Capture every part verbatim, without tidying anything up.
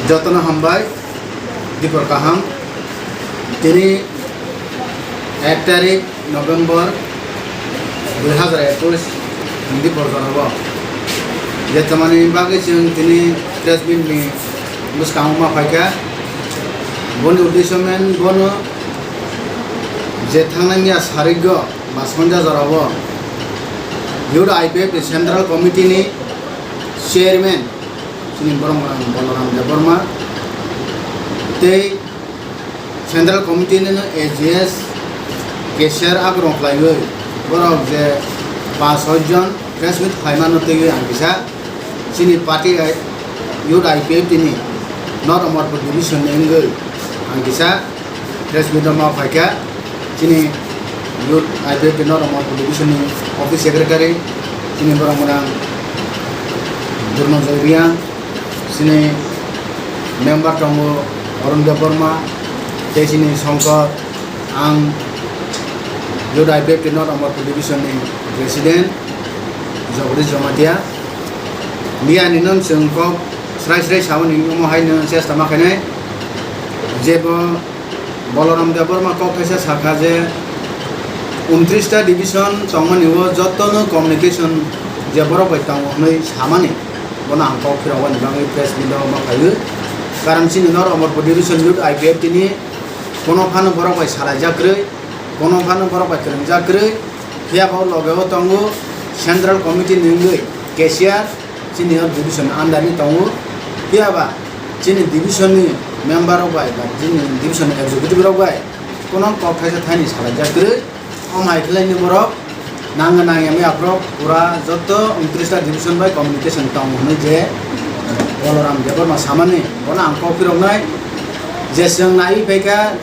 Jotono hambai, dipor kaham. Tini ek tarik November dui hazar ekush, dipor jorao je tamani bagwi chwng tini press meet ni bwskango ma phaikha. Boni uddesho men bono je thangnai miya sarigo ba sonja jorao Youth I P F ni Central Committee ni Chairman chini borok Balaram Debbarma tei Central Committee ni A G S cashier agrong khlaiwi borok je pas soi jon press meet khlaimano twiwi ang kisa chini party I-, Youth I P F T ni North Amarpur division ni wngwi ang kisa press meet o ma phaikha. Chini Youth I P F T North Amarpur division ni office secretary chini borok mwnang Durnojoy Riang, chini member tongo Arun Debbarma, tei chini Songkor, ang Youth I P F T North Amarpur division ni president Jagadish Jamatia. Miya ni non chwng kok srai srai samani omo hai no chesta ma khainai, jebo Balaram Debbarma kok kaisa sakha je untris ta division tongmani o jotono communication je borok bai tongo hwnwi samani, bono ang kok phirogani bagwi press meet o ma khlaiwi. Karon chini North Amarpur division Youth I P F T ni kono phano borok bai salaijak kwrwi, kono phano borok bai kwrwngjak kwrwi, phiya ba o loge o tongo Central Committee ni wngwi cashier, chini o division under ni tongo. Phiya ba chini division ni member rok bai, ba chini division ni executive rok bai kono kok thaisa thaini salaijak kwrwi. Omo hai khlai ni borok nang nang ya maya borok pura joto untris ta division bai communication tong hwnwi je Balaram Debbarma samani, bono ang kok phiroknai je chwng naiwi phaikha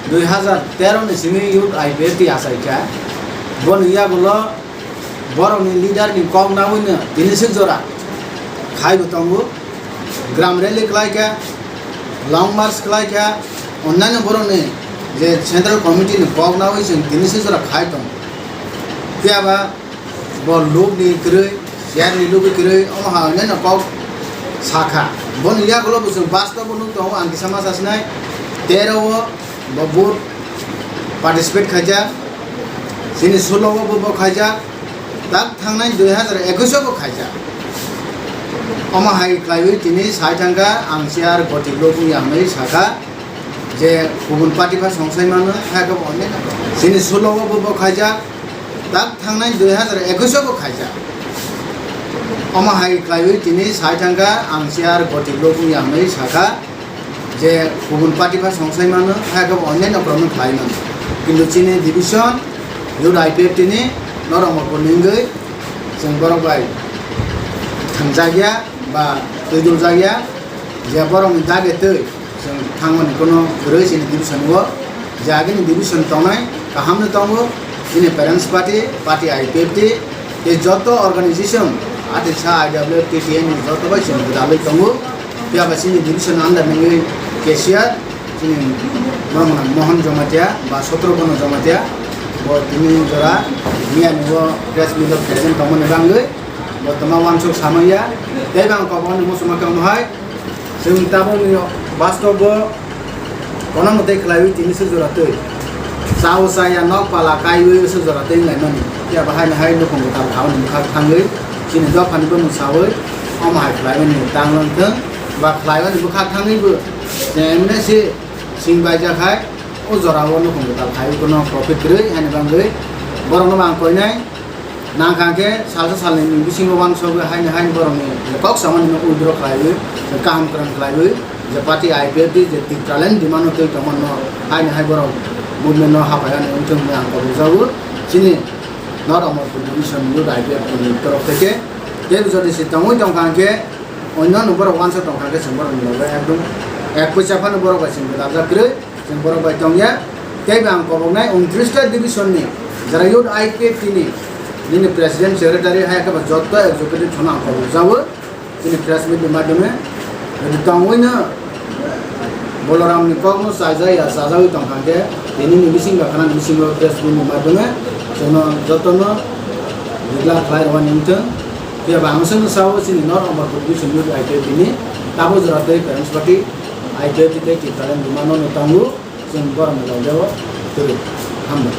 dui hazar tero ni simi Youth I P F T achaikha. Boni yagulo borokni leader ni kok nawino tini sik jora khaibo tongo. Gram rally khlaikha, long march khlaikha, onnaino borokni je Central Committee ni kok nawi chwng tini sik jora khai tongo. Phiya ba bo lukni kwrwi, chair ni lukni kwrwi, omo hai onnaino kok sakha. Boni yagulo bo chwng bastobo nuk tongo, ang kisa ma sasinai, tero o bo vote participate khaijak, chini sulo o bo bo khaijak, tak thangnai dui hazar ekush o bo khaijak. Omo hai khlaiwi tini sai thangkha, ang chair goti lukni ya hwnwi sakha. Je kubun party pha songsai mano, hai khe bo onne chini sulo o bo bo khaijak, tak thangnai dui hazar ekush o bo khaijak. Omo hai khlaiwi tini sai thangkha, ang chair goti lukni ya hwnwi sakha, je kubun party pha songsai mano, hai khe bo onne no promo khlai mano. Kintu chini division, Youth I P F T ni norok mokol ni wngwi chwng borok bai thangjakya ba twi duljakya, je borokni dagi twi. Chwng thangmani kono kwrwi chini division o, je agini division tongnai kahamno tongo, chini Parents Party, Party I P F T, tei joto organization, atisa I W F T T N ni joto bai chwng gwdalwi tongo. Phiya ba chini division under ni cashier, chini borok mwnang Mohan Jamatia ba Satrabono Jamatia, bo tini jora miyani o press meet o present tongmani bagwi, bo tongma uansuk samaya, tei bang kok oni muchungma khe omo hai. Chwng tabukni bastobo kono mwtai khlaiwi tini se jora twi. Chao chaya nok pala kaiwi se jora twi wnglaimani. Phiya bo haino hai nukhung kwtal khauni bwkhak thangwi chini dophani bumung sawi omo hai khlaiwi tang wng thung ba khlaiwi bwkhak thangwi bo chemne se sing baijak hai o jorao nukhung kwtal khaiwi bono profit kwrwi haini bagwi borokno bo ang koinai. Nangkha khe salsa salnwini bisingo uansugwi haini haini borokni kok samani no withdraw khlaiwi, kaham kwrwng khlaiwi, je party I P F T je Tipraland demand-o twi tongmano haini hai borok movement-o haphai ani wngthung hwnwi ang kobokjago. Chini North Amarpur Division Youth I P F T ni torof theke tei jodi se tongwi tongkha khe, Onno no borok uansuk tongkha khe chwng borokni loge ekdom ek puisa phano borok bai chwng gwdaljak kwrwi, chwng borok bai tongya. Tei bo ang koboknai untris ta division ni jara youth I P F T ni nini president secretary hai khe bo joto executive sono ang kobokjago chini press meet ni madhyome. Jodi tongwi no Balaram ni kok no chajak ya chajagwi tongkha khe, tini ni bising ba khana ni bisingo press meet ni madhyome chwngno jotono bwkla khlai rwani wngthung. Phiya ba ang chwngno sao chini North Amarpur Division ni I P F T ni Tabuk jora tei Parents Party, I P F T tei Tipraland buma no no tango, chwng borom ni logeo kwrwi. Hambai.